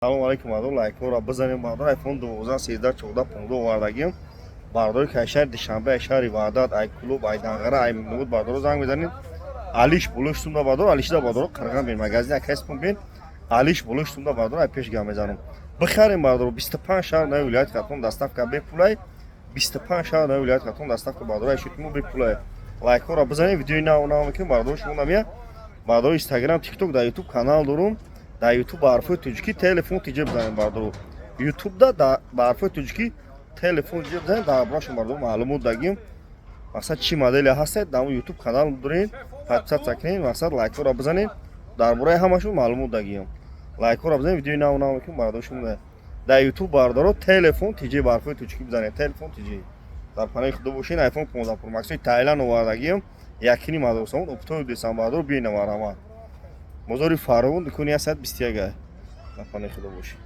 Салому алейкум, бародар, лайкҳоро бизанем, бародар. Айфон 12, 13, 14, 15 овардагим. Бародари ки ай шаҳри Душанбе, ай шаҳри Ваҳдат, ай Кӯлоб, ай Данғара, ай Муд, бародаро, занг мезанед. Алиш болои сумда, бародар, алишида, бародаро, қирған бин, магазин акайспон бин, алиш болои сумда, бародар, ай пеш гап мезанам. Бихарем, бародаро, 25 шаҳр нави вилояти Хатлон доставка бепулай, 25 шаҳр нави вилояти Хатлон доставка, бародаро, ай шутмо бепулай. Лайкҳоро бизанед, видеои нав нав мекунем, бародаро, шумо намия. Бародаро, Инстаграм, Тикток, дар Ютуб канал дорум. Дар Ютуб ба ҳарфҳои тоҷикӣ «Телефон тиҷе» бизанем, бародаро. Ютубда ба ҳарфҳои тоҷикӣ «Телефон тиҷе» бизанем, дар бораашон, бародаро, маълумот дагим. Мақсад, чӣ модели ҳастед, дар он Ютуб канал дорем, подписаться кунед, мақсад, лайкҳоро бизанед, дар бораи ҳамашон маълумот дагием. Лайкҳоро бизанед, видеои нав нав мекунем, бародаро, шумо дар Ютуб, бародаро, «Телефон тиҷе» ба ҳарфҳои тоҷикӣ бизанед, «Телефон тиҷе». Дар паноҳи Худо бошед. Айфон 15 Pro Max Таиланд овардагием, якини мадрасамон оптовый десам, бародаро, биёед, марҳамат. Бозори Фарғон, дукони 121. Дар паноҳи Худо бошед.